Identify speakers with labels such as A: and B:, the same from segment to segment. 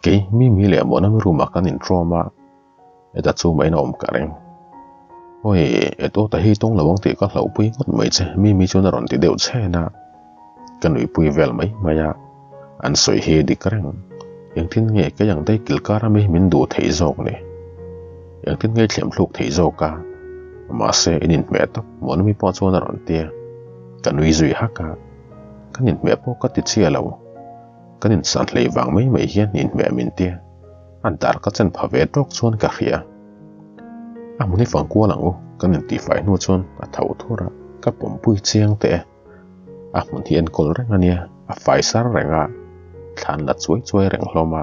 A: Kei Mimi leh Muanami room ah kan intrawm a, heta chu main a awm ka ring. Awi, Edward-a hi tawng lo ang tih ka hlauhpui ngawt mai che, Mimi chuan a rawn ti deuh chhen a. Ka nuihpui vel mai mai a, an sawi hi dik reng. Engtin nge kei ang daih kilkar ami min duh theih zawk ni? Engtin nge i thlem thluk theih zawk a? Mahse, in inhmeh tawp, Muanami pawh chuan a rawn ti a. Ka nui zui hak a, kan inhmeh pawh ka ti chiah lo. Kan insan hlei vang mai mai hian inhmeh min ti a, a dar ka chen pha ve tawk chuan ka hria. A hmun hi fang kual ang u, kan intihfai hnu chuan a tho thur a, ka pawmpui chiang teh e. A hmun hi enkawl reng a nia, a fai sar reng a, thlan la chuai chuai reng hlawm a.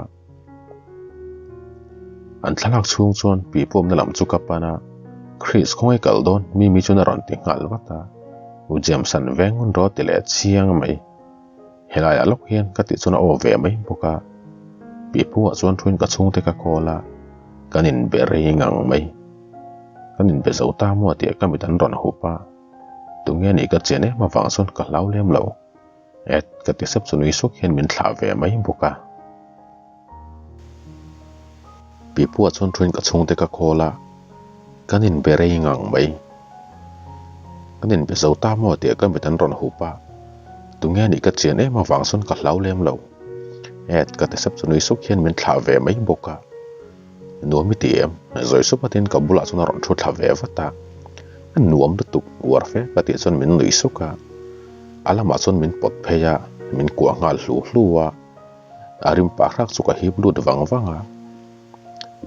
A: An thlalak chhung chuan pipuamna lam chu ka pan a, Chris khawngaih kal dawn Mimi chuan a rawn ti nghal vat a, U James-a'n veng hun rawh ti leh chiang mai. Helaiah lawk hian ka tih chuan a aw ve mai bawk a, pipuah chuan thuin ka chhungte ka call a, kan inbe rei ngang mai. Kan inbe zo ta maw tih ka mit an rawn hup a, tunge nih ka chian em avang chuan ka hlau lem lo. Et ka ti sep chu nui suk hian min thlah ve mai bawk a. Pipuah chuan thuin ka chhungte ka call a, kan inbe rei ngang mai. Kan inbe zo ta maw tih ka mit an rawn hup a, tunge nih ka chian em avang chuan ka hlau lem lo. Et ka ti sep chu nui suk hian min thlah ve mai bawk a. Nuam i ti em? Zawi sup atin ka bulah chuan a rawn thu thla ve vat a. A nuam lutuk uar fe ka tih chuan min nui suk a. A lamah chuan min pawt phei a, min kuah nghal hlu hlu a. A rim pah hrak chu ka hip lut vang vang a.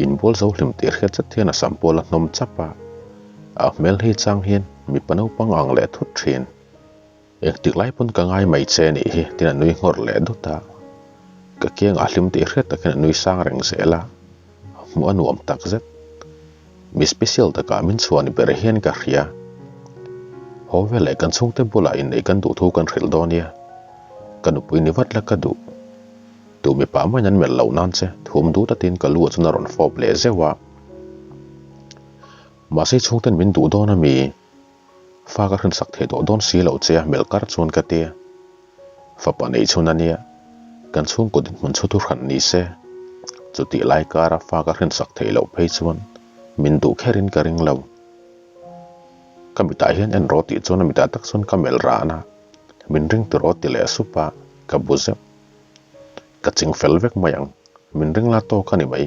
A: Inbual zo hlim tih hriat zet hian a sam pawl a hnawm chap a. A hmel hi chang hian mipa naupang ang leh thut thin. Engtik lai pawn ka ngai mai che nih hi tin a nui nghawr leh dawt a. Ka kiangah hlim tih hriat takin a nui sang reng zel a, hmuh a nuam tak zet. Mi special takah min chhuah ni ber hian ka hria. Haw veleh kan chhungte bulah inneih kan duh thu kan hrilh dawn nia. Ka nupui ni vat la ka duh. Tu mipa maiin an melh loh nan che thum duh tatin ka lu ah chuan a rawn fawp leh zeuh a. Mahse chhungten min duh dawn a mi? Fa ka hrinsak thei tawh dawn si loh che a melh kar chuan ka ti a. Fapa nei chhun a nia, kan chhungkaw dinhmun chu thu hran ni se. Chutih lai kara fa ka hrinsak theih loh phei chuan min duh kherin ka ring lo. Ka mitah hian en rawh tih chuan a mitah tak chuan ka melh ran a, min ring ti rawh ti leh sup a, ka bu zeuh. Ka ching fel vek mai ang, min ring la tawk a ni mai.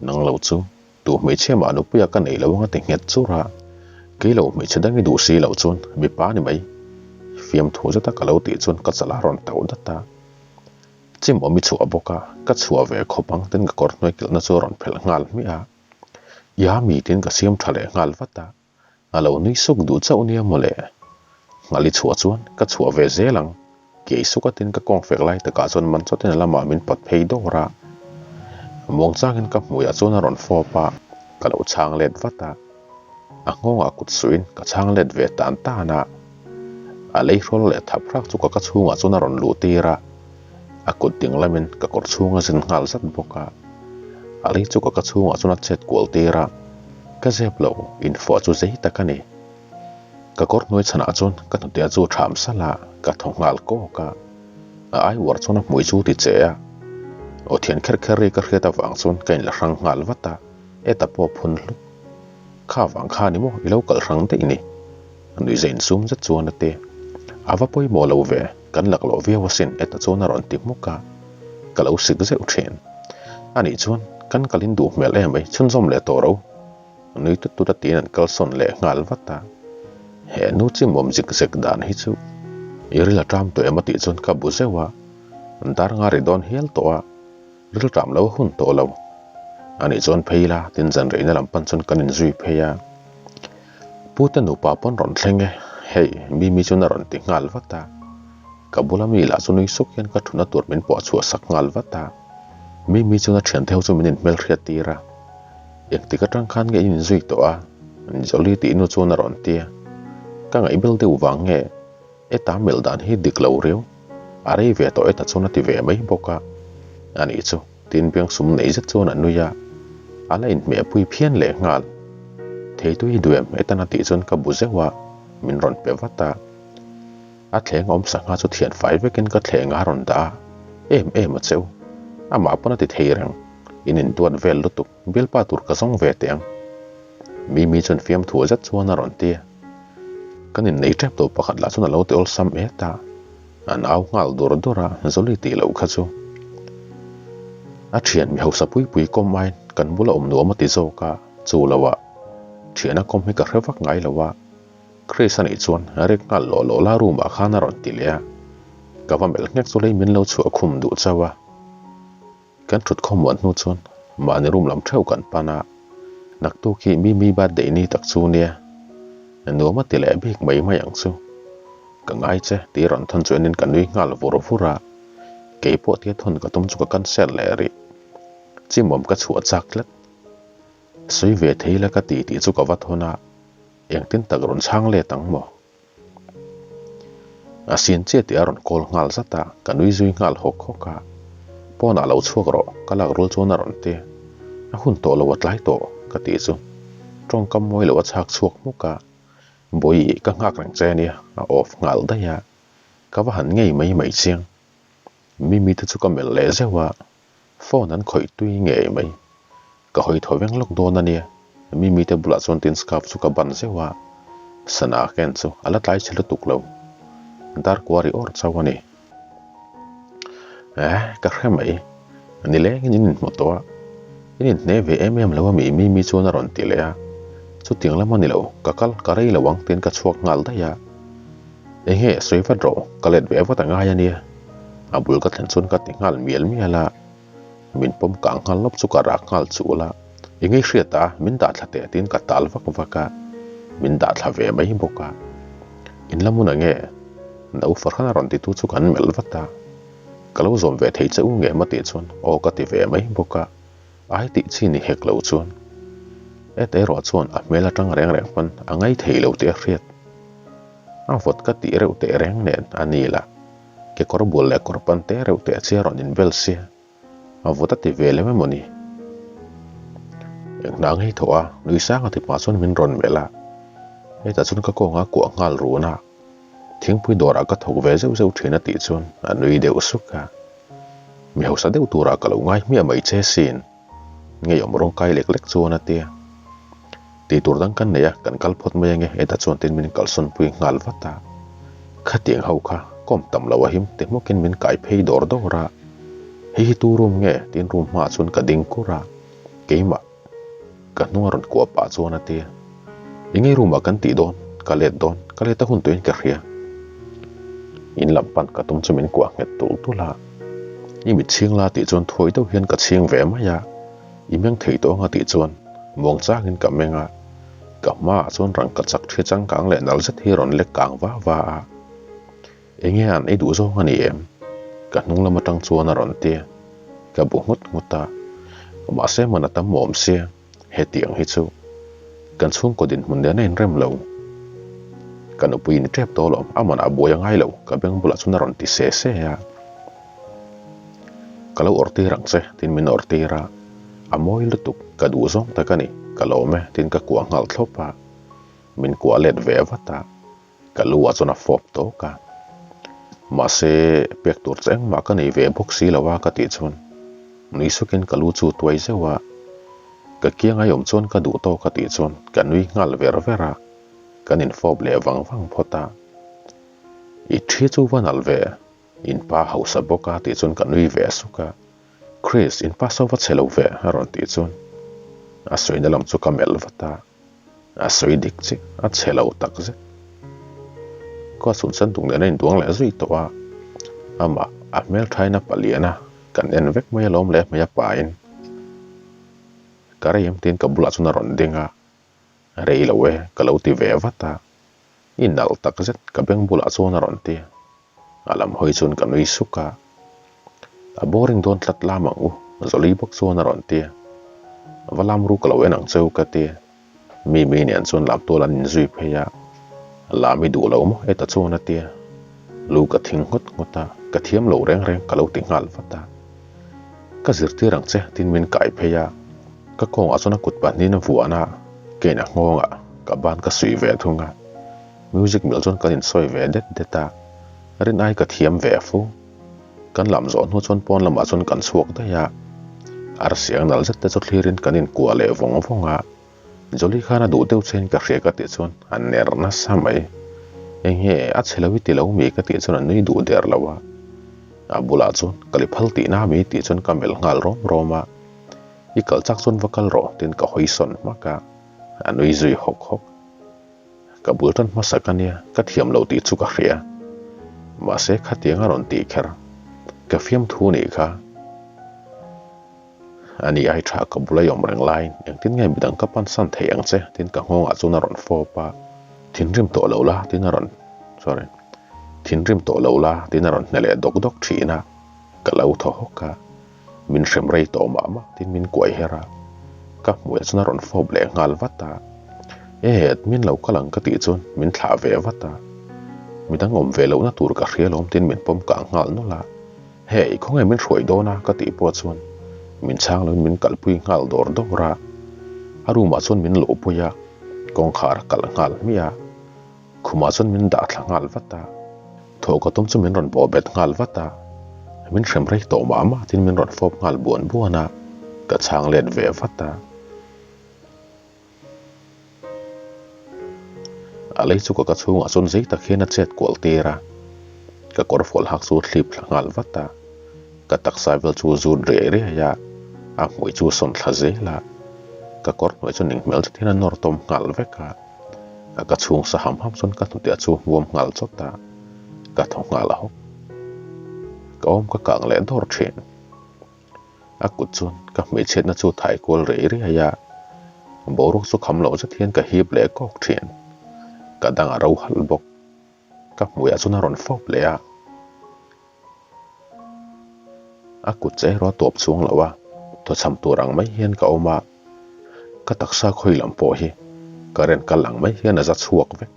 A: Nang lo chu Tu hmeichhia mah nupuia ka neih lo anga ti nghet chur a, kei lo hmeichhe dang i duh si loh chuan mipa ni mai. Fiamthu zeta ka lo tih chuan ka chala rawn tauh dat a. Chim awm i chhuah bawk a, ka chhuah ve khawp ang tin ka kawr hnuai kilhna chu a rawn phelh nghal hmiah a. Ia mi tin ka siam tha leh nghal vat a, a lo nui suk duh chauh nia mawle. Nghal i chhuah chuan ka chhuah ve zel ang. Kei suk atin ka kawng fek lai takah chuan man chawtin a lamah min pawt phei dawr a. Muangchangin ka hmuiah chuan a rawn fawp a, ka lo chhang let vat a. A nghawngah kut suihin ka chhang let ve tan tan a. A lei hrawl leh thap hrak chu ka ka chhungah chuan a rawn luh tir a. A kut ding lamin ka kawr chhung a zin nghal zat bawk a. A lei chu ka ka chhungah chuan a chet kual tir a. Ka zep lo, infuah chu zei tak a ni. Ka kawr hnuai chhanah chuan ka hnutea chu ṭham salh a, ka thaw nghal kawk a. A ai uar chuan a hmui chu ti che a. Aw thian kher kher ri ka hriat avang chuan ka inla hrang nghal vat a, eta pawh phun hluk. Kha vang kha ni maw i lo kalh hrang daih ni? A nui zai insum zet chuan a ti. A va pawimawh lo ve, kan laklawh viau asin eta chuan a rawn ti hmuk a. Ka lo sik zeuh ṭhin. Anih chuan kan kalin duh hmel em mai chhunzawm leh tawh ro. Nui tut tut a tiin an kalsawn leh nghal vat a. He nu chi mawm zik zek dan hi chu i ril a ṭam tawh em a tih chuan ka bu zeuh a, dar nga ri dawn hial tawh a, ril ṭam lo a hun tawh lo. Anih chuan phei ila tin zan reihna lam pan chuan kan inzui phei a. Pu te nupa pawn rawn thleng e, hei Mimi chuan a rawn ti nghal vat a. Ka bula mi lah chu nui suk hian ka thutna tur min pawh chhuah sak nghal vat a. Mimi chuan a thiante ho chu min inhmelhriat tir a. Engtik atang khan nge in inzui tawh a? Jolie tih nu chuan a rawn ti a. Ka ngaihbel deuh vang nge heta melh dan hi dik lo riau. A rei ve tawh heta chuan a ti ve mai bawk a. Anih chu, tin biang sum nei zet chuan a nui a. A la inhmehpui phian leh nghal. Theitui duem hetan a tih chuan ka bu zeuh a, min rawn pe vat a. A thleng awm sangha chu thian fai vekin ka thleng a rawn dah a, em em a cheu. Amah pawn a ti thei reng. In intuat vel lutuk, bialpa tur ka zawng ve teh ang. Mimi chuan fiamthu zet chuan a rawn ti a. Kan innei tep tawh pakhat lah chuan a lo ti awlsam et a. An au nghal dur dur a, Zoli tih loh kha chu. A thian mi hausa pui pui kawm aiin kan bula awm nuam a ti zawk a, chu lo ah thiana kawm hi ka hre vak ngai lo a. Chris a nih chuan rek nghal lawh lawh la room ah khan a rawn ti leh a, ka va melh nghek chu lei min lo chhuah khum duh chauh a. Kan thut khawmuan hnu chuan mahni room lam theuh kan pan a, naktuk hi Mimi birthday ni tak chu nia, nuam a ti leh bik mai mai ang chu. Ka ngai che tih rawn thawn chu enin ka nui nghal vur vur a, keipawh tia thawn ka tum chu ka cancel leh rih. Chimawm ka chhuah chak tlat. Sawi ve thei la ka ti tih chu ka va thawn a, engtin tak rawn chhang let ang maw? A sin chiah tih a rawn call nghal zat a, ka nui zui nghal hawk hawk a. Pawnah lo chhuak rawh, ka lak rul chuan a rawn ti. A hun tawh lo a tlai tawh, ka tih chu. Tawngkam mawi lo a chhak chhuak hmuk a. Bawihi, ka nghak reng che ania, a off nghal daih a. Ka va han ngei mai mai chiang. Mimi te chu ka melh leh zeuh a, phone an khawih tui ngei mai. Ka hawi thaw veng lawk dawn a nia, Mimi te bulah chuan tin scarf chu ka ban zeuh a, sana ken chu a la tlai chhe lutuk lo. Dar kua ri awr chauh a ni. Eh, ka hre mai. Nilengin in inhmu tawh a, in inhne ve em em lo a mi Mimi chuan a rawn ti leh a. Chutiang lam a ni lo, ka kal ka rei lo ang tiin ka chhuak nghal daih a. Enge sawi vat rawh, ka let ve vat a ngai a nia. A bul ka thlen chuan ka ti nghal mial mial a. Min pawm kang nghal lawp chu ka rak nghal chul a, I ngei hriat a, min dah thla teh tiin ka tal vak vak a, min dah thla ve mai bawk a. In la hmun ange? No farhan a rawn titu chu kan melh vat a, Ka lo zawm ve thei che u nge ma tih chuan aw ka ti ve mai bawk a, ai tih chi ni hek lo chuan. Et erawh chuan a hmel atang reng reng hman a ngai thei lo tih a hriat. A vawt ka tih reuh teh reng nen a ni lah. Kekawr bul leh kawr pan te reuh teh chi a rawn inbel sia, a vut a ti ve lem emaw ni? Eng hna ngei thaw a, nui sang a ti pah chuan min rawn melh a, hetah chuan ka kawnga kuah nghal run a, thingpui dawrah ka thawk ve zeuh zeuh thin a tih chuan a nui deuh suk a, mi hausa deuh turah ka lo ngai hmiah mai che sin, ngeiawm rawng kai lek lek chuan a tia. Tih tur dang kan nei a, kan kal phawt mai ange, hetah chuan tin min kalsawn pui nghal vat a. Khatiang ho kha kawm tam lo a him ti hmawkin min kai phei dawr dawr a. Hei hi tu room nge? Tiin room hmaah chuan ka ding kur a, keimah ka hnung a rawn kuah pah chuan a ti a. Engei room ah kan tih dawn? Ka let dawn, ka let a hun tuin ka hria. In lam pan ka tum chu min kuah nghet tul tul a. I mit chhing la tih chuan thuai deuh hian ka chhing ve mai a. I meng thei tawh anga tih chuan muang changin ka meng a, ka hmaah chuan rangka chak thi changkang leh nal zet hi rawn lek kang va va a. Enge an ei duh zawng a ni em? Ka hnung lam atang chuan a rawn ti a, ka bu nghut nghut a. Mahse man a tam awm sia, hetiang hi chu kan chhungkaw dinhmun nen a inrem lo. Ka nupui in tep tawh alawm, a manah buai a ngai lo, ka beng bulah chuan a rawn ti se se a. Ka lo awrh tir ang che, tiin min awrh tir a. A mawi lutuk, ka duh zawng tak a ni, ka lawm e, tiin ka kuah nghal thlawp a. Min kuah let ve vat a, ka lu ah chuan a fawp tawk a. Mahse, pek tur che engmah ka nei ve bawk si lo a ka tih chuan nui sukin ka lu chu tuai zeuh a. Ka kiang ai awm chuan ka duh tawk a tih chuan ka nui nghal ver ver a, kan infawp leh vang vang phawt a. I thi chu va nalh ve, In pa hausa bawk a tih chuan ka nui ve suk a, Chris, in pa so va che lo ve a rawn tih chuan a sawina lam chu ka melh vat a, a sawi dik chiah, a che lo tak zet. Ka chhun sen tung nen a induang leh zui tawh a, amah a hmelthain a palian a, kan en vek mai alawm leh hmei a pain ka rei em tiin ka bulah chuan a rawn ding a, rei lo e ka lo ti ve vat a, i nalh tak zet ka beng bulah chuan a rawn ti a. A lam hawi chuan ka nui suk a, A boring dawn tlat lam ang u, Zoli bawk chuan a rawn ti a. Va lam ru ka lo en ang cheu ka ti a. Mimi nen chuan lam tual an inzui phei a, Lam i duh lo maw heta chuan a ti a. Lu ka thing nghut nghut a, ka thiam lo reng reng ka lo ti nghal vat a. Ka zirtir ang che tin min kai phei a, ka kawngah chuan a kut pahnihin a vuan a, kein a nghawngah ka ban ka suih ve thung a. Music mil chuan kan insawi ve det det a, rin ai ka thiam ve fu. Kan lam zawh hnu chuan pawn lamah chuan kan chhuak daih a, arsiang nal zet te chu thlirin kan inkuah leh vawng vawng a. Jolie khan a duh deuh che in ka hria ka tih chuan a ner nasa mai. Enge a chhe lo i ti lo mi ka tih chuan a nui duh der lo a. A bulah chuan ka li phal tihna mi tih chuan ka melh nghal rawm rawm a. I kal chak chuan va kal rawh tiin ka hawi sawn hmak a, a nui zui hawk hawk. Ka bul tan hmasa ka nia, ka thiam lo tih chu ka hria. Mahse khatiang a rawn tih kher. Ka fiamthu nih kha. Ani ai tha ka bul a i awm reng laiin engtin nge midang ka pansan thei ang che tiin ka nghawngah chuan a rawn fawp a. Thinrim tawh lo la tiin a rawn sorry thinrim tawh lo la tiin a rawn hne leh dawk dawk thin a. Ka lo thaw hawk a. Min hrem rei tawh mah mah tiin min kuai her a, ka hmuiah chuan a rawn fawp leh nghal vat a. E, min lo kal ang ka tih chuan min thlah ve vat a. Midang awm ve lohna tur ka hria lawm tiin min pawm kang nghal nawlh a. Hey, khawnge min hruai dawn a ka tih pawh chuan min chhang loin min kalpui nghal dawr dawr a. A room ah chuan min luhpui a, kawngkhar a kalh nghal hmiah a. Khumah chuan min dah thla nghal vat a, thaw ka tum chu min rawn bawh bet nghal vat a, min hrem rei tawh mah mah tin min rawn fawp nghal buan buan a, ka chhang let ve vat a. A lei chu ka ka chhungah chuan zei tak hian a chet kual tir a, ka kawr fual hak chu thlip thla nghal vat a, ka taksa vel chu zut riai riai a, a hmui chu sawn thla zel a, ka kawr hnuai chu ning hmel zet hian a nawr tawm nghal vek a. A ka chhung sa ham ham chuan ka hnute chu huam nghal chawt a, ka thaw nghal a hawk. Ka awm ka kang leh dawr thin. A kut chuan ka hmeichhiatna chu thai kual rei riai a, boruak chu kham loh zet hian ka hip leh kawk thin. Ka dang a ro halh bawk. Ka hmuiah chuan a rawn fawp leh a. A kut che erawh a tawp chuang lo a, thawchham tur ang mai hian ka awm a, ka taksa khawi lam pawh hi current kal ang mai hian a za chhuak vek.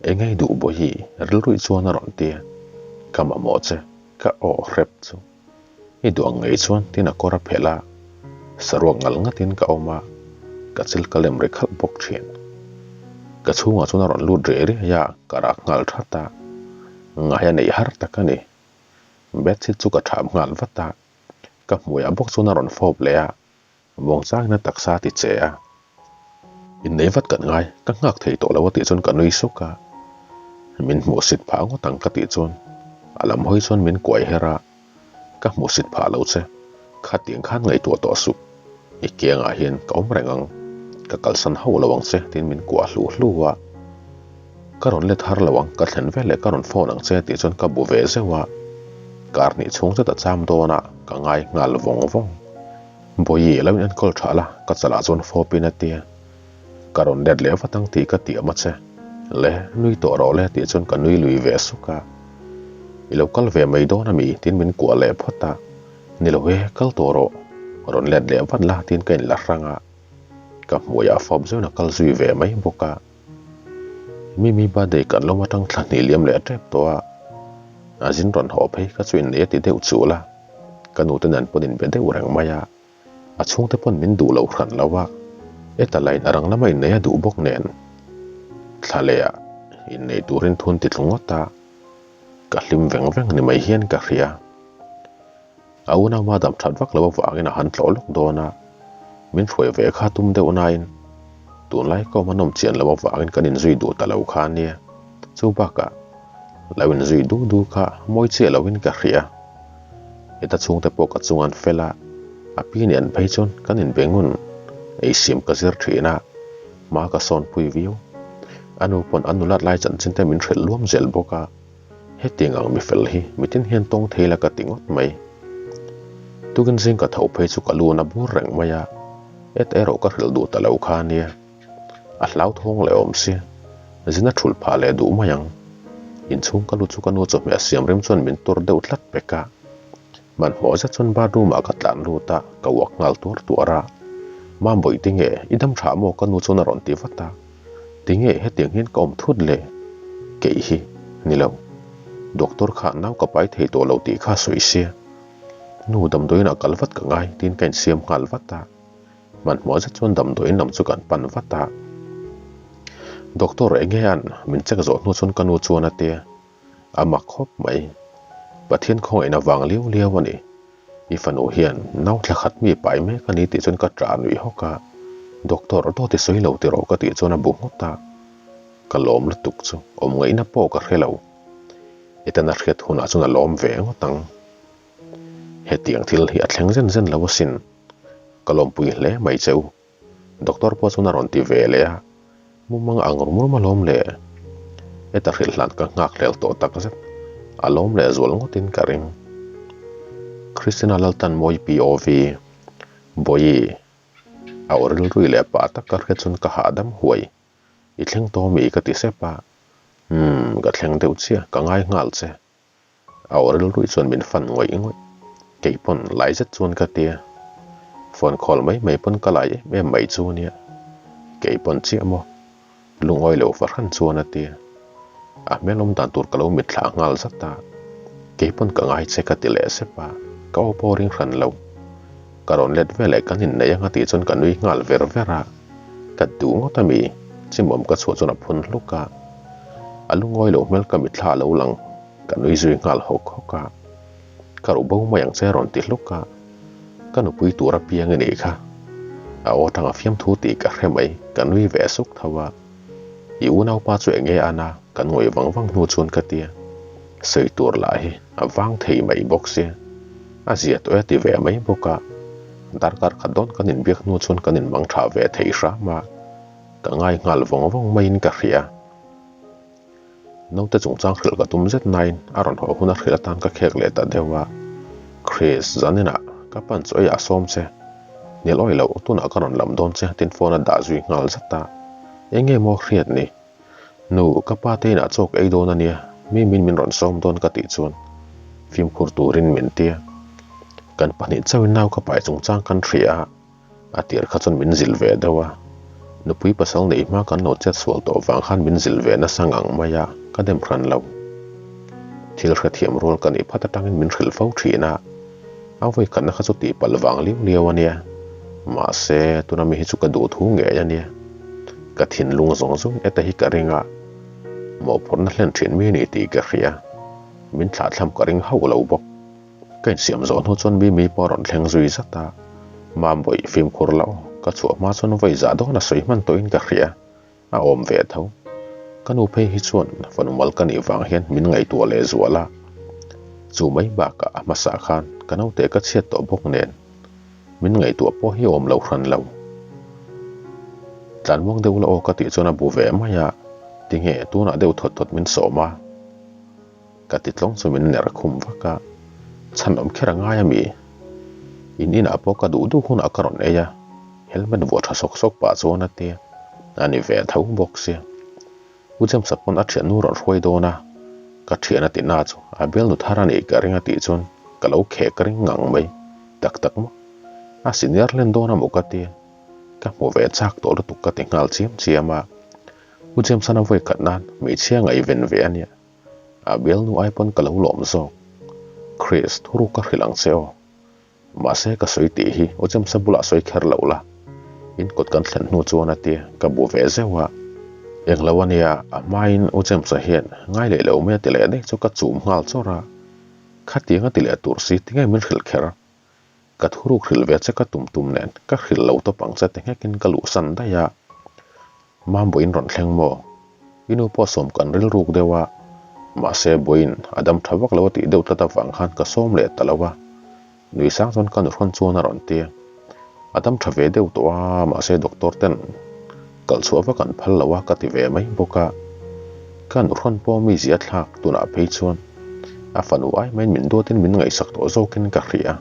A: Engei duh bawihi rilruih chuan a rawn ti a, ka mamawh che, ka aw hrep chu. I duh ang ngei chuan tin a kawr a phelh a, saruak ngal ngatin ka awm a, ka chil ka lem ri khalh bawk thin. Ka chhungah chuan a rawn lut riai riai a, ka rak nghal that a, ngai a neih har tak a ni. Bedsheet chu ka thap nghal vat a, ka hmuiah bawk chuan a rawn fawp leh a, Muangchangin a taksa a ti che a. Innei vat kan ngai, ka nghak thei tawh lo a tih chuan ka nui suk a. Min hmuhsit phah ngawt ang ka tih chuan a lam hawi chuan min kuai her a, Ka hmuhsit phah lo che, khatiang khan ngaihtuah tawh suh, i kiangah hian ka awm reng ang, ka kalsan hauh lo ang che tiin min kuah hlu hlu a. Ka rawn let har lo ang, ka thlen vel leh ka rawn phone ang che tih chuan ka bu ve zeuh a. Kar hnih chhung zet a cham dawn a, ka ngai nghal vawng vawng. Bawihi lo in enkawl tha la, ka chalah chuan fawpin a tia. Ka rawn let leh vat ang tih ka tiam a che. Le, nui tawh rawh le tih chuan ka nui lui ve suk a. I lo kal ve mai dawn a mi? tiin min kuah leh phawt a. Ni lo e, kal tawh rawh. Rawn let leh vat la tiin ka inla hrang a. Ka hmuiah fawp zeuhin a kal zui ve mai bawk a. Mimi birthday kan lawm atang thla hnih liam leh tep tawh a, a zin rawn haw phei kha chu innei a ti deuh chul a, ka nute nen pawn inbe deuh reng mai a, a chhungte pawn min duh loh hran lo a, eta lain a rang lama innei a duh bawk nen thla leh ah innei turin thun ti tlu ngawt a, ka hlim veng veng ni mai hian ka hria. A unau a dam that vak lo avangin a han tlawh lawk dawn a, min hruai ve kha tum deuh nain tunlai ka awm a nawm chian loh avangin kan inzui duh ta lo kha ania. Chu bakah lo inzui du du kha mawi chiah loin ka hria. Heta chhungte pawh ka chung an fel a, a pi nen phei chuan kan inbe ngun eisiam ka zir thin a, hma ka sawnpui viau. A nu pawn a nulat lai chanchin te min hrilh luam zel bawk a. Hetiang ang mifel hi mitin hian tawng thei la ka ti ngawt mai. Tukin zing ka tho phei chu ka lu na bur reng mai a, et erawh ka hrilh duh ta lo kha ania. A hlauthawng leh awm si, zin a thulh phah leh duh mai ang. Inchhung ka lu chu ka nu chawhmeh a siam rim chuan min tur deuh tlat pek a. Hmanhmawh zet chuan bathroom ah ka tlan lut a, ka uak nghal tuar tuar a. Mambawi tinge, i dam tha maw ka nu chuan a rawn ti vat a. Tinge hetiang hian ka awm thut le? Keih hi ni lo. Doctor kha nau ka pai thei tawh lo tih kha sawi sia. Nu damdawiin ah kal vat ka ngai tiin ka insiam nghal vat a. Hmanhmawh zet chuan damdawiin lam chu kan pan vat a. Doctor enge an min check zawh hnu chuan ka nu chuan a tia. A mak khawp mai. Pathian khawngaihna vang liau liau a ni. I fanu hian nau thla khat mi pai mek a ni tih chuan ka ṭah nuih hawk a, Doctor dawt i sawi lo tiraw ka tih chuan a bu nghawt a. Ka lawm lutuk chu awm ngaihna pawh ka hre lo. Etana hriat hunah chuan a lawm ve ngawt ang. Hetiang thil hi a thleng zen zen lo asin. Ka lawmpui hle mai che u. Doctor pawh chuan a rawn ti ve leh a, Mumang ang rum rum alawm le. Heta hrilh hlan ka nghak hlel tawh tak zet, a lawm leh zual ngawtin ka ring. Christina Laltanmawi POV, Bawihi, a aw rilrui leh pah tak ka hriat chuan ka hahdam huai. I thleng tawh mi ka ti sep a, Umm, ka thleng deuh chiah, ka ngai nghal che. A aw rilrui chuan min fan ngawih ngawih. Kei pawn lai zet chuan ka tia. Phone call mai mai pawn ka lai em em mai chu ania. Kei pawn chiah maw? Lungawi lo fahran chuan a tia. A hmel awm dan tur ka lo mitthlah nghal zat a. Kei pawn ka ngai che ka ti leh sep a, ka aw pawh ring hran lo. Ka rawn let veleh kan inneih anga tih chuan ka nui nghal ver ver a. Ka duh ngawt a mi? Chimawm ka chhuah chuan a phun hluk a. A lungawi lo hmel ka mitthla a lo lang, ka nui zui nghal hawk hawk a. Ka ruh bo mai ang che a rawn ti hluk a. Ka nupui tur a piang i nih kha. A aw tang a fiamthu tih ka hre mai, ka nui ve suk tho a. I unaupa chu eng nge a na? Kan ngawih vang vang hnu chuan ka tia. Sawi tur lah hi a vang thei mai bawk sia. A zia tawh e ti ve mai bawk a. Darkar khat dawn kan inbiak hnu chuan kan inmang tha ve thei hram a. Ka ngai nghal vawng vawng maiin ka hria. Naute chungchang hrilh ka tum zet nain a rawn haw hun a hrilh atan ka khek leh ta deuh a. Chris, zaninah ka pan chu eiah sawm che. Nil awi loh, tunah ka rawn lam dawn che tin phone a dah zui nghal zat a. Eng nge maw hriat ni? Nu, ka pa te inah chawk ei dawn a nia, mi min min rawn sawm dawn ka tih chuan fimkhur turin min tia. Kan pahnih chauhin nau ka pai chungchang kan hria a, a tir kha chuan min zilh ve deuh a. Nupui pasal neih hma kan lo chet sual tawh vang khan min zilh ve nasa ngang mai a, ka dem hran lo. Thil hrethiam rual ka nih phat atangin min hrilh fo thin a, a vawikhatna kha chu tihpalh vang liau liau a nia. Mahse, tuna mi hi chu ka duh thu ngei a nia. Ka thinlung zawng zawng eta hi ka ring a, mawhphurhna hlen thin mi ni tih ka hria. Min thlahthlam ka ring hauh lo bawk. Ka insiam zawh hnu chuan Mimi pawh a rawn thleng zui zat a, Mambawi fimkhur lo, ka chhuah hma chuan vawi zah dawn a sawi hman tawhin ka hria, a awm ve tho. Ka nu phei hi chuan fanu mal ka nih vang hian min ngaihtuah leh zual a, chu mai bakah a hmasa khan ka naute ka chhiat tawh bawk nen min ngaihtuah pawh hi awm lo hran lo. Tlanmuang deuh la aw ka tih chuan a bu ve mai a, tinge tunah deuh thawt thawt min sawm a. Ka ti tlawng chu min ner khum vak a, chhan awm kher a ngai a mi? In inah pawh ka duh duh hunah ka rawn ei a, helmet vuah tha sawk sawk pah chuan a ti a, a ni ve tho bawk sia. U James-a pawn a thiannu rawn hruai dawn a, ka thian a ti na chu a bialnu thar a nih ka ring a tih chuan ka lo khek ring ngang mai, tak tak maw? A senior hlen dawn a maw ka ti a, ka hmu ve chak tawh lutuk ka ti nghal chiam chiam a, U James-an a vawi khat nan hmeichhia ngaihven ve a nia. A bialnu ai pawn ka lo lawm zawk. Chris, thuruk ka hrilh ang che aw. Mahse ka sawi tih hi U James-a bulah sawi kher lo la. In kawt kan thlen hnu chuan a ti, ka bu ve zeuh a. Englo a nia, a hmain U James-a hian ngai leh lo mai a ti leh daih chu ka chum nghal chawrh a. Khatiang a ti leh tur si tinge min hrilh kher? Ka thuruk hrilh ve che ka tum tum nen ka hrilh lo tawp ang che ti nghekin ka luhsan daih a. Mambawiin rawn thleng maw? I nu pawh sawm kan rilruk deuh a, mahse Bawiin a dam tha vak lo a tih deuh tlat avang khan ka sawm leh ta lo a. Nui sang chuan ka nuhrawn chuan a rawn ti a. A dam tha ve deuh tawh a, mahse doctor ten kal chhuah vak an phal lo a ka ti ve mai bawk a. Ka nuhrawn pawh mi zia thlak tunah phei chuan a fanu ai maiin min duatin min ngaihsak tawh zawkin ka hria.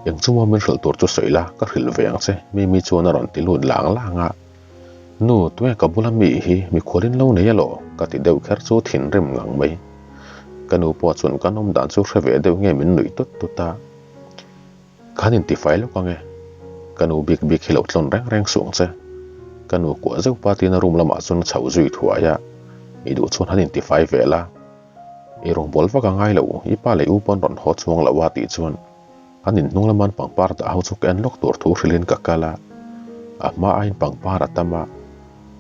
A: Eng chu maw min hrilh tur chu sawi la, ka hrilh ve ang che, Mimi chuan a rawn ti lut lang lang a. Nu, tunge ka bula mi hi mikhualin lo nei elaw? ka ti deuh kher chu thinrim ngang mai. Ka nu pawh chuan kan awm dan chu hre ve deuh nge min nuih tut tut a. Khan intifai lawk ang e. Ka nu bik bik hi lo tlawn reng reng suh ang che. Ka nu kuah zeuh pa tiin a room lamah chuan a chhoh zui thuai a, I duh chuan han intifai ve la. I rawngbâwl vak a ngai lo, i pa leh i u pawn rawn haw chuang lo a tih chuan an inhnung lama an pangpar dah ho chu ka en lawk tur thu hrilhin ka kal a, a hma aiin pangpar a tam a,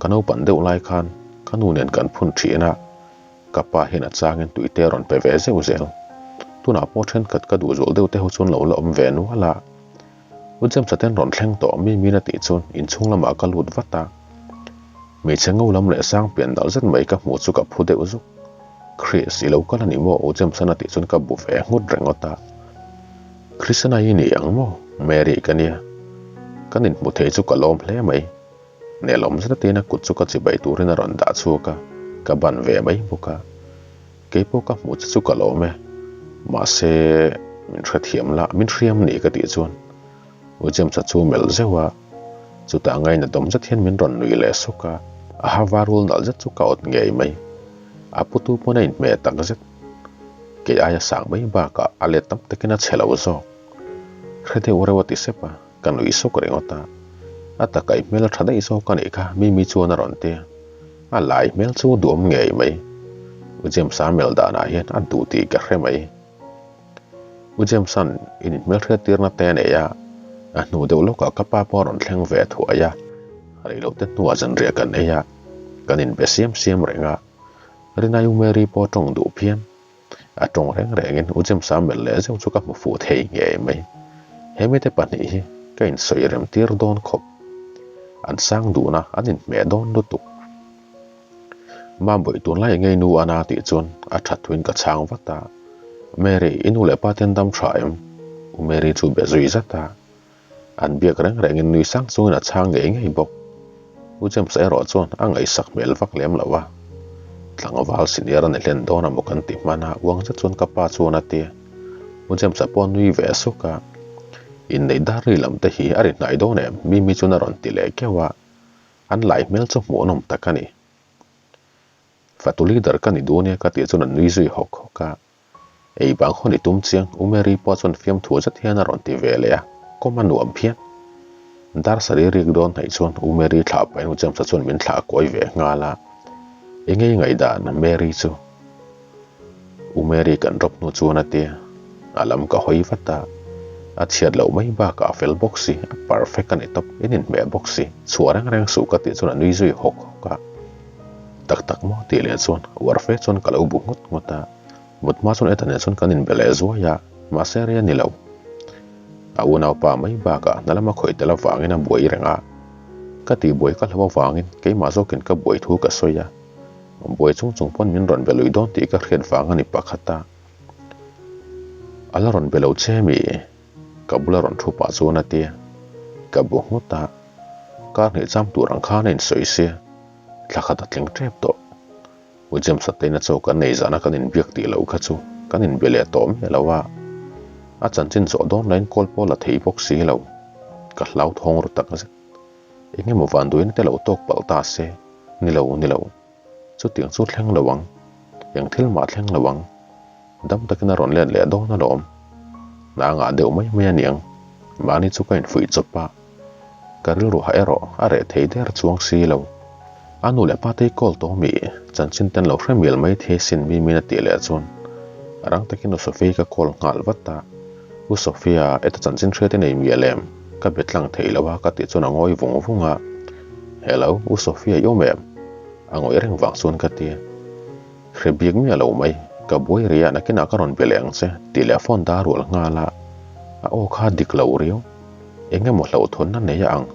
A: ka naupan deuh lai khan ka nu nen kan phun thin a. Ka pa hian a changin tui te a rawn pe ve zeuh zel. Tunah pawh thenkhat ka duh zual deuh te ho chuan lo la awm ve nual a. U James-a ten rawn thleng tawh mi min a tih chuan inchhung lamah ka lut vat a. Hmeichhe ngo lam leh sang pian nalh zet mai ka hmuh chu ka phu deuh zuk. Chris, i lo kal a ni maw? U James-an a tih chuan ka bu ve nghut ringawt a. Christiana i ni ang maw? Mary ka nia. Kan inhmu thei chu ka lawm hle mai. Nelawm zet atin a kut chu ka chibai turin a rawn dah chhuak a, ka ban ve mai bawk a. Keipawh ka hmuh che chu ka lawm e. Mahse, min hrethiam la, min hriam ni ka tih chuan U James-a chu melh zeuh a, chutah ngaina dawm zet hian min rawn nui leh sawk a. A ha var ul nalh zet chu ka awt ngei mai. A putu pawn a inhmeh tak zet. Kei aia sang mai bakah a let tam takin a chhe lo zawk. Hre deuh reuh a ti sep a. Ka nui sawk ringawt a, a takai hmel a tha daih zawk a nih kha Mimi chuan a rawn ti a, a lai hmel chu duam ngei mai. U James-a mel danah hian a duh tih ka hre mai. U James-a'n in inhmelhriat tirna te a nei a, a hnu deuh lawkah ka pa pawh a rawn thleng ve thuai a, reilote hnuah zanriah kan ei a, kan inbe siam siam reng a, Rinai U Mary pawh a tawng duh phian. A tawng reng rengin U James-a melh leh zeuh chu ka hmu fuh thei ngei mai. He mite pahnih hi ka insawi rem tir dawn khawp. An sang dun a, an inhmeh dawn lutuk. Mambawi tunlai ngei nu ana tih chuan a that thuin ka chhang vat a. Mary, i nu leh pa ten dam tha em? U Mary chu be zui zat a. An biak reng rengin nui sang chungin a chhang ngei ngei bawk. U James erawh chuan a ngaihsak hmel vak lem lo a. Tlangval senior a ni hlen dawn a maw kan ti hman a, uang zet chuan ka pa chuan a ti. U James-a pawh a nui ve suk a. Inneih dar ri lam te hi a ri hnai dawn em? Mimi chuan a rawn ti leh keuh a. An lai hmel chu hmuhnawm tak a ni. Fatu leader ka ni duh nia ka tih chuan a nui zui hawk hawk a. Ei bang hawn i tum chiang, U Mary pawh chuan fiamthu zet hian a rawn ti ve leh a, kawm a nuam phian. Dar sarih rik dawn hnaih chuan U Mary thlah pahin U James-a chuan min thlah kawi ve nghal a, Eng ei ngaihdan Mary chu? U Mary kan drop hnu chuan a ti a, a lam ka hawi vat a, a chhiat loh mai bakah a fel bawk si, a perfect a ni tawp, in inhmeh bawk si, chhuah reng reng suh ka tih chuan a nui zui hawk hawk a. Tak tak maw tih leh chuan uar fe chuan ka lo bu nghut nghut a. Mut hma chuan Ethan nen chuan kan inbe leh zuai a, mahse rei a ni lo. A unaupa mai bakah hna lama khawih tel avangin a buai reng a. Ka tihbuai ka hlo avangin keimah zawkin ka buai thu ka sawi a. Buai chung chung pawn min rawn be lui dawn tih ka hriat vang a ni pakhat a. A la rawn be lo che mi? Ka bula rawn thu pah chuan a ti a. Ka bu nghut a. Kar hnih cham tur ang khan a insawi sia. Thla khat a tling tep tawh. U James-a teina chaw kan nei zana kan inbiak tih loh kha chu kan inbe leh tawh miah lo a, a chanchin zawh dawn lahin kawl pawh la thei bawk si lo. Ka hlauthawng ru tak zet. Eng emaw vanduaina te lo tawk palh ta se, ni lo, ni lo. Chutiang chu thleng lo ang. Eng thil mah thleng lo ang. Dam takin a rawn let leh dawn alawm. Hna ngah deuh mai mai a niang. Mahni chu ka infuih chawp a. Ka rilru ha erawh a reh thei der chuang si lo. A nu leh pa te hi call tawh mi? Chanchin ten lo hre mial mai thei sin mi min a tih leh chuan rang takin U Sophia ka call nghal vat a. U Sophia, eta chanchin hriat i nei mial em? Ka be tlang thei lo a ka tih chuan a ngawi vung vung a. Hello, U Sophia i awm em? A ngawih reng vang chuan ka ti. Hre bik miah lo mai, ka buai rih a nakinah ka rawn be leh ang che tih leh a phone dar rual nghal a, a aw kha dik lo riau. Eng emaw hlauhthawnna nei a ang.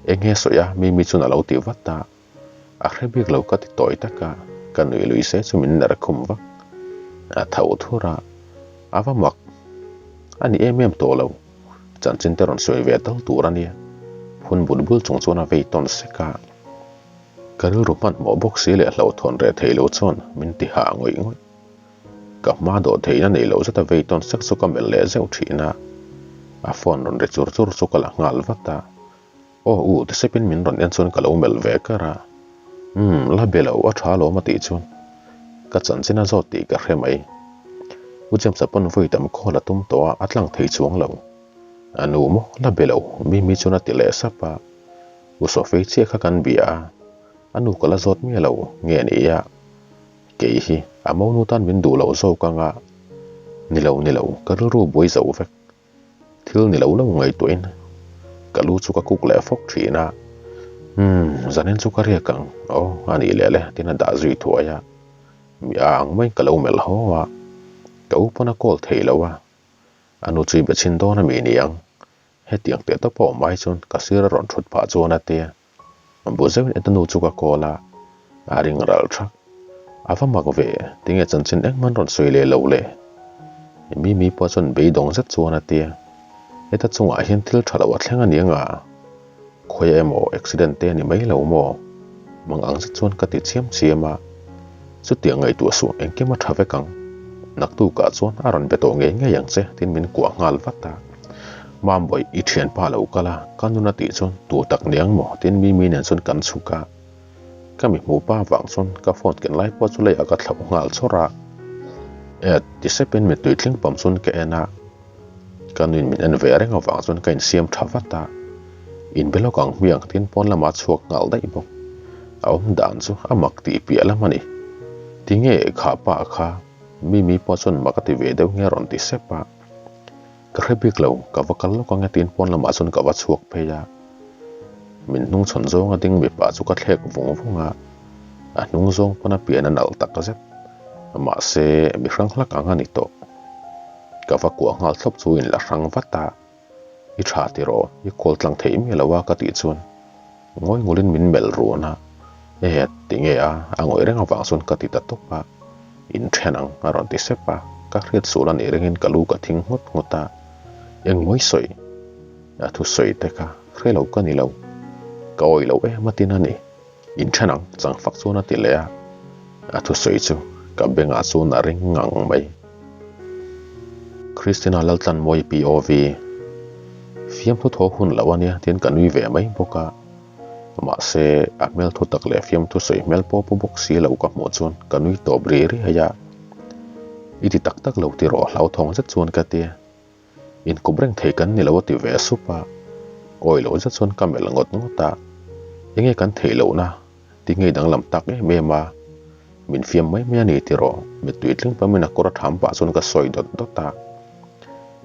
A: Eng nge sawi a, Mimi chuan a lo ti vat a. A hre bik lo ka ti tawi tak a, ka nui lui se chu min ner khum vak. A tho thur a, a va mak. A ni em em tawh lo, chanchin te rawn sawi ve tal tur a nia. Phun bul bul chung chuan a vei tawn sek a. Ka rilru hmanhmawh bawk si leh hlauhthawn reh thei lo chuan min ti hah ngawih ngawih. Ka hma dawh theihna nei lo zeta vei tawn sek chu ka melh leh zeuh thin a, a phone rawn ri chur chur chu ka la nghal vat a. Aw u ti sepin min rawn en chuan ka lo melh ve kar a. Umm la be lo a tha alawm a tih chuan ka chanchin a zawt tih ka hre mai. U James-a pawn vawi tam call a tum tawh a, a tlang thei chuang lo. A nu maw la be lo Mimi chuan a ti leh sap a. U Sophie chiah kha kan bia a, a nu ka la zawt miah lo nge ni a, kei hi a monu tan min duh loh zawk ang a, ni lo ni lo ka rilru buai zo vek, thil ni lo lo ngaihtuahin ka lu chu ka kuk leh fawk thin a, umm zanin chu ka riak ang aw a nih leh le tin a dah zui thuai a. Mi a ang maiin ka lo melh haw a, ka u pawn a call thei lo a, a nu chu i be chhin dawn a mi niang? Hetiang teh tawp a awm ai chuan ka sir a rawn thut phah chuan a ti a, bu zeuhin Eda nu chu ka call a, a ring ral thak. A va mak ve, tinge chanchin engmah an rawn sawi leh lo le? Mimi pawh chuan beidawng zet chuan a ti a, Eda chungah hian thil tha lo a thleng a niang a? Khawiah emaw accident te a ni mai lo maw? Mang ang zet chuan ka ti chiam chiam a, chutiang ngaihtuah suh engkim a tha vek ang. Naktukah chuan a rawn be tawh ngei ngei ang che tiin min kuah nghal vat a. Mambawi i thianpa lo kal a, ka nun a tih chuan tu tak niang maw tiin Mimi nen chuan kan chhuk a. Ka mi hmuh pa vang chuan ka phone ken lai pawh chu leiah ka thlauh nghal chawrh a. E ti sepin mittui tling pam chuan ka en a. Ka nuin min en ve reng avang chuan ka insiam tha vat a, inbe lawk ang hmiang tin pawn lamah a chhuak nghal daih bawk. A awm dan chu a mak tih piah lam a ni. Tinge kha pa kha Mimi pawh chuan mak a ti ve deuh nge a rawn ti sep a. Ka hre bik lo, ka va kal lawk ang e tiin pawn lamah chuan ka va chhuak phei a. Min hnung chhawn zawng a ding mipa chu ka thlek vung vung a, a hnung zawng pawn a pian a nalh tak zet. Mahse mi hrang hlak ang a ni tawh. Ka va kuah nghal thlawp chu in la hrang vat a, I tha tiraw, i call tlang theih miah lo a ka tih chuan ngawi ngulin min melh run a, E tinge a, a ngawih reng avang chuan ka ti ta tawp a, In then ang a rawn ti sep a, ka hriat sual a nih ringin ka lu ka thing nghut nghut a, Engmawi sawi? A thusawi te kha hre lo ka ni lo, ka awih lo em a tin a ni. In then ang chang fak chuan a ti leh a, a thusawi chu ka bengah chuan a ring ngang mai. Christina Laltlanmawii POV, Fiamthu thaw hun lo a nia tiin ka nui ve mai bawk a, mahse a hmel thu tak leh fiamthu sawi hmel pawh pu bawk si lo ka hmuh chuan ka nui tawp ri riai a, I ti tak tak lo tiraw hlauthawng zet chuan ka ti a. Inkawp reng thei kan ni lo a ti ve sup a, awi loh zet chuan ka melh ngawt ngawt a, enge kan theih lohna ti ngei danglam tak em em a, min fiam mai mai a ni tiraw mittui tling pamin a kawr a tham pah chuan ka sawi dawt dawt a,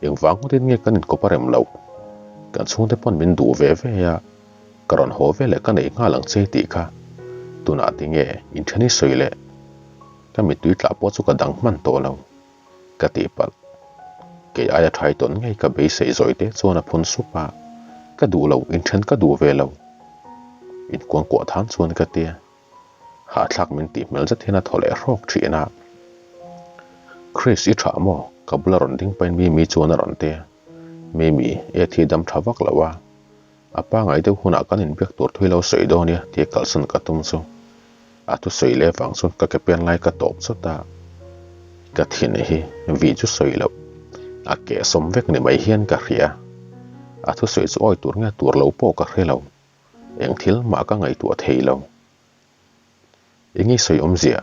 A: engvang ngawtin nge kan inkawp a rem loh, kan chhungte pawn min duh ve ve a, ka rawn haw veleh ka neih nghal ang che tih kha tunah tinge inthen i sawi leh ka mittui tlah pawh chu ka dang hman tawh lo. Ka tihpalh. Kei aia thai tawn ngei ka beisei zawi te chuan a phun sup a, ka duh lo, inthen ka duh ve lo. Inkuangkuah than chuan ka tia. Hahthlak min tih hmel zet hian a thaw leh hrawk thin a. Chris i tha maw? Ka bula rawn ding pahin Mimi chuan a rawn tia. Mimi, e thi dam tha vak lo a. A pangai deuh hunah kan inbiak tur thui lo sawi dawn nia tia kalsan ka tum chu a thusawi leh vang chuan ka ke pen lai ka tawp chawt a, ka thin hi vih chu sawi loh a keh sawm vek ni mai hian ka hria. A thusawi chu awi tur nge tur lo pawh ka hre lo, eng thil mah ka ngaihtuah thei lo. Eng i sawi awmzia?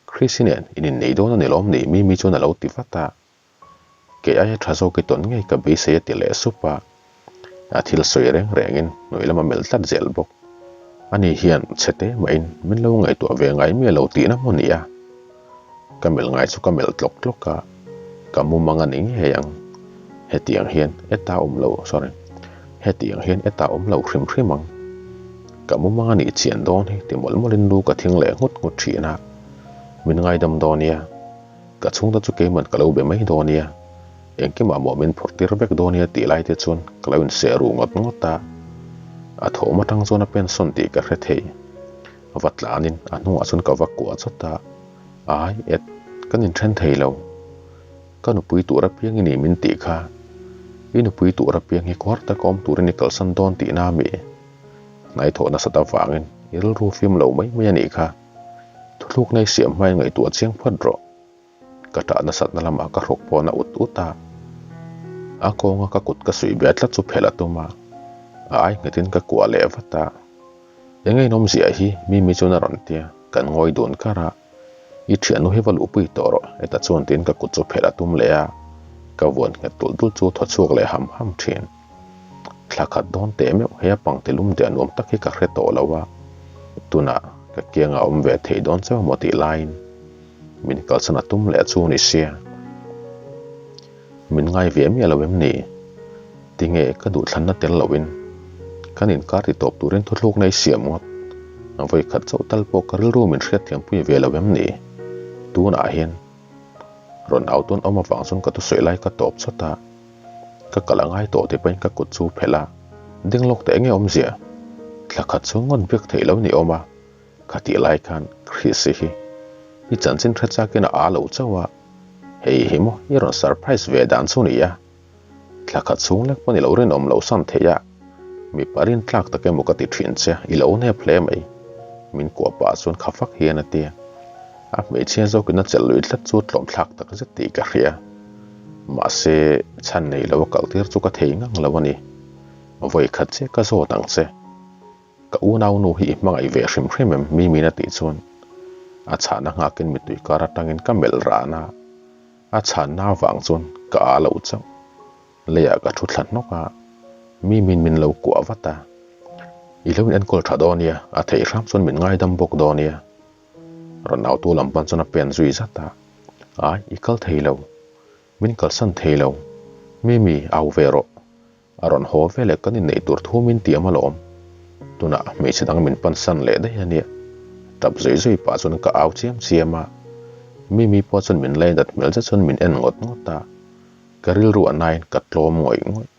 A: Chrissy nen in innei dawn a ni lawm ni Mimi chuan a lo ti vat a. Kei aia tha zawk i tawn ngei ka beisei a ti leh sup a, a thil sawi reng rengin hnuai lama melh tlat zel bawk. Ani hian chhe te mahin min lo ngaihtuah ve ngai miah lo tihna maw ni a? Ka melh ngai chu ka melh tlawk tlawk a, ka mumang a ni ngei ang. Hetiang hian eta awm lo, sorry, hetiang hian eta awm lo hrim hrim ang. Ka mumang a nih chian dawn hi ti mawlh mawlhin lu ka thing leh nghut nghut thin a, min ngaidam dawn nia. Ka chhungte chu keiman ka lo be mai dawn nia, engkimah maw min phurh tir vek dawn nia tih lai te chuan ka lo inseh ruh ngawt ngawt a. A thawm atang chuan a pension tih ka hre thei. Va tlanin a hnungah chuan ka va kuah chawt a, Ai et, kan inthen thei lo. Ka nupui tur apiang i ni min tih kha. I nupui tur apiang hi khuar taka awm turin i kalsan dawn tihna a mi? Hnaithawh nasat avangin i rilru fim lo mai mai a nih kha. Thuthlukna i siam hmain ngaihtuah chiang phawt rawh. Ka ṭah nasatna lamah ka hruk pawn a ut ut a. A kawnga ka kut ka suih bia tlat chu phelh a tum a, a ai nghetin ka kuah leh vat a. Eng nge inawmzia hi Mimi chuan a rawn ti a, kan ngawi dun kar a. I ṭhiannu hi va luhpui tawh rawh, heta chuan tiin ka kut chu phelh a tum leh a, ka vuan nghet tulh tulh chu thaw chhuak leh ham ham ṭhin. Thla khat dawn teh meuh he a pangti lum deh nuam tak hi ka hre tawh lo a, tunah ka kiangah awm ve thei dawn chauh maw tih laiin min kalsan a tum leh chu ni sia. Min ngai ve miah lo em ni? Tinge ka duhthlanna tel loin kan inkar ti tawp turin thuthlukna i siam ngawt? Vawi khat chauh tal pawh ka rilru min hriatthiampui ve lo em ni? Tunah hian rawn au tawn awm avang chuan ka thusawi lai ka tawp chawt a, ka kal a ngai tawh tih pahin ka kut chu phelh a, ding lawk teh enge awmzia? Thla khat chu ngawn biak theih lo ni awm a, khatih lai khan Chrissy hi i chanchin hre chakin a aa lo chauh a, hei hi maw i rawn surprise ve dan chu ni a, thla khat chhung lek pawn i lo rinawm loh san theih a, mipa rintlak tak emaw ka ti thin che, i lo nep hle mai, min kuah pah chuan kha fak hian a ti a, a hmeichhia zawkin a chelh lui tlat chu tlawmthlak tak zet tih ka hria. Mahse, chhan nei lo a kaltir chu ka thei ngang lo a ni. Vawi khat che ka zawt ang che. Ka unau nu hi i hmangaih ve hrim hrim em? Mimi'n a tih chuan a chhahna nghakin mittui kar atangin ka melh ran a, a chhanna avang chuan ka aa lo chauh. Leiah ka thu thla hnawk a, Mimi'n min lo kuah vat a. I lo in enkawl tha dawn nia, a theih hram chuan min ngaidam bawk dawn nia. Rawn autu lam pan chuan a pen zui zat a, Ai, i kal thei lo. Min kalsan thei lo. Mimi, au ve rawh. A rawn haw ve leh kan inneih tur thu min tiam alawm. Tunah hmeichhe dang min pansan leh daih a nia. Tap zui zui pah chuan ka au chiam chiam a. Mimi pawh chuan min lainat hmel zet chuan min en ngawt ngawt a. Ka rilru a nain ka tlawm ngawih ngawih.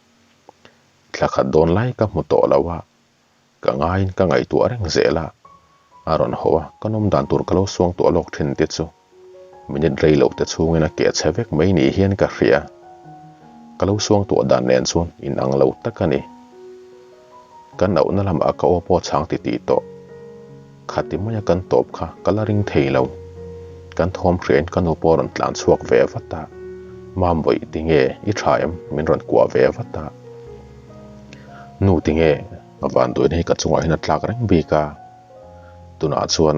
A: Thla khat dawn lai ka hmu tawh lo a. Ka ngaiin ka ngaihtuah reng zel a, a rawn haw a, ka nawm dan tur ka lo suang tuah lawk thin te chu minute rei lo te chhungin a keh chhe vek mai ni hian ka hria. Ka lo suang tuah dan nen chuan inang lo tak a ni. Kan auhna lamah ka aw pawh chhang ti tih tawh. Khati maia kan tawp kha ka la ring thei lo. Kan thawm hriain ka nu pawh rawn tlan chhuak ve vat a, Mambawi tinge i tha em? min rawn kuah ve vat a. Nu tinge a vanduaina hi ka chungah hian a tlak reng bik a, tunah chuan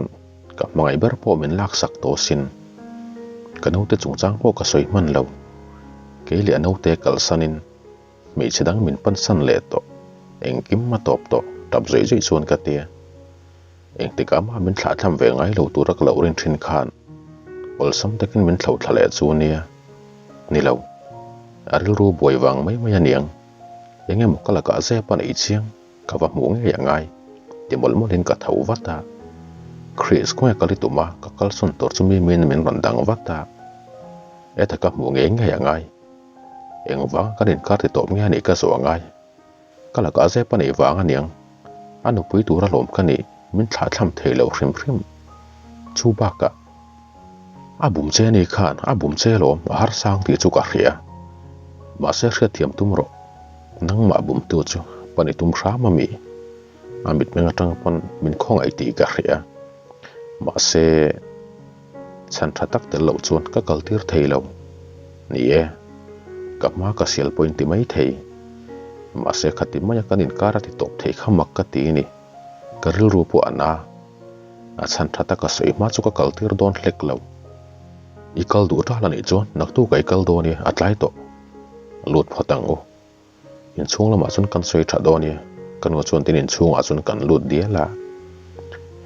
A: ka hmangaih ber pawh min laksak tawh sin. Ka naute chungchang pawh ka sawi hman lo, kei leh a naute kalsanin hmeichhe dang min pansan leh tawh, engkim a tawp tawh tap zuih zuih chuan ka tia. Engtikah mah min thlahthlam ve ngai lo tura ka lo rin thin khan awlsam takin min thlo thla leh chu nia. Ni lo, a rilru buai vang mai mai a niang. Eng emaw ka lakah zep a neih chiang, ka va hmuh ngei a ngai. Ti mawlh mawlhin ka tho vat a. Chris khawnge ka li tum a, ka kalsawn tur chu mi miin min rawn dang vat a. Eta ka hmuh ngei ngei a ngai. Engvang kan inkar ti tawp nge a nih ka zawh a ngai. Ka lakah zep a neih vang a niang. A nupui tur alawm ka nih, min thlahthlam thei lo hrim hrim. Chu bakah, a bum che ni khan a bum che alawm, a harsang tih chu ka hria. Mahse hriatthiam tum rawh, nangmah bumtu chu pan i tum hram a mi? A mitmeng atang pawn min khawngaih tih ka hria. Mahse, chhan tha tak tel loh chuan ka kaltir thei lo. Ni e, ka hma ka sial pawhin ti mai thei. Mahse khati maia kan inkar a ti tawp thei kha mak ka ti ni. Ka rilru pawh a na. A chhan tha taka sawi hma chu ka kaltir dawn hlek lo. I kal duh tal a nih chuan naktuk a i kal dawn i a tlai tawh. Lut phawt ang u. Inchhung lamah chuan kan sawi tha dawn i, ka nu chuan tin inchhungah chuan kan lut dial a.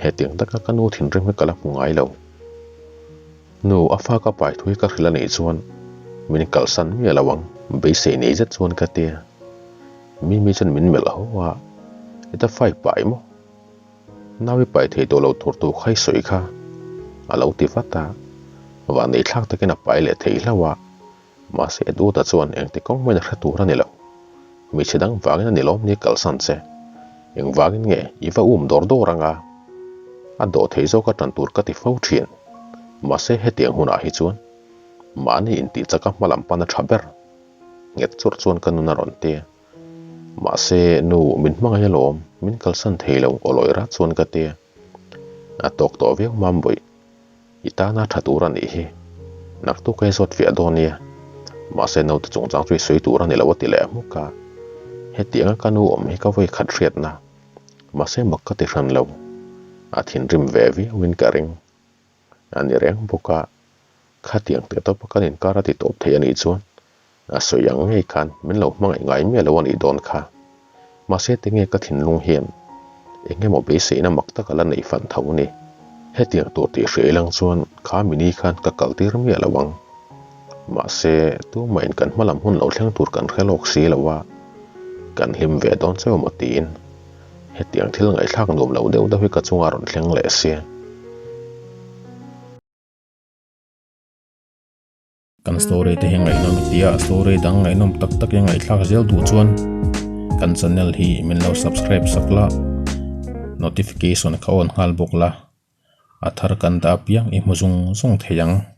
A: Hetiang taka ka nu thinrim hi ka la hmu ngai lo. Nu, a fa ka pai thu hi ka hrilh a nih chuan min kalsan miah lo ang, beisei nei zet chuan ka ti a. Mimi chuan min melh ho a, I ta fai pai maw? Nau i pai thei tawh lo tur tu kha i sawi kha, a lo ti vat a. Vahneithlak takin a pai leh thei hlauh a. Mahse Edward-a chuan engti kawng main a hre tur a ni lo. Hmeichhe dang vangin a ni lawm ni kalsan che. Engvangin nge i va um dawr dawr anga? A dawh thei zawk a tan tur ka ti fo thin. Mahse hetiang hunah hi chuan mahni intih chaka hma lam pan a tha ber. Nghet churh chuan ka nun a rawn ti. Mahse nu min hmangaih alawm, min kalsan thei lo aw lawi rat chuan ka ti. A tawk tawh viau mam bawih. I tana tha tur a nih hi. Naktuk ka zawt fiah dawn nia. Mahse naute chungchang chu i sawi tur a ni lo a ti leh hmuk a. Hetianga ka nu awm hi ka vawi khat hriatna. Mahse mak ka ti hran lo. A thinrim ve viauin ka ring. A ni reng bawk a. Khatiang teh tawpa kan inkar a ti tawp thei a nih chuan a sawi ang ngei khan min lo hmangaih ngai miah lo a nih dawn kha. Mahse tinge ka thinlung hian eng emaw beiseina mak tak a la neih fan tho ni. Hetiang tur tih hria ilang chuan kha mini khan ka kal tir miah lo ang. Mahse tumahin kan hmalam hun lo thleng tur kan hre lawk si lo a, kan hlim ve dawn cheu maw tiin hetiang thil ngaihthlak nuam lo deuh deuh hi ka chungah rawn thleng leh sia. Kan story te hi ngaihnawm i tia, story dang ngaihnawm tak tak i ngaihthlak zel duh chuan kan channel hi min lo subscribe sak la, notification kha on nghal bawk la, a thar kan dah apiang i hmu zung zung thei ang.